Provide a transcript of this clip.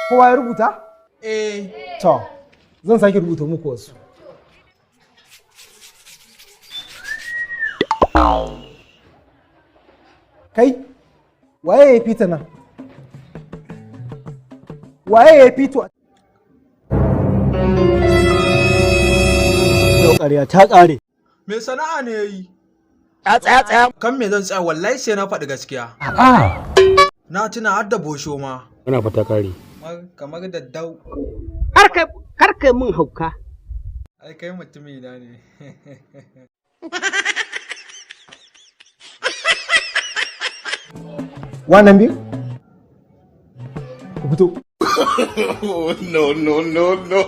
Kowa ya rubuta? Eh. To, zan sake rubuta muku wasu. Kai, waye ya fita nan? Waye ya fito? Yau ƙarya ta ƙare. Me sana'a ne yayi? Tsaya tsaya tsaya. Kan me zan tsaya, wallahi sai na faɗi gaskiya. Na tuna har da bosho ma. Muna fata kare. Kamar daddau. Kar kai min hauka. Ai kai mutumi na ne. Wannan biyu? Ku fito. No, no, no, no.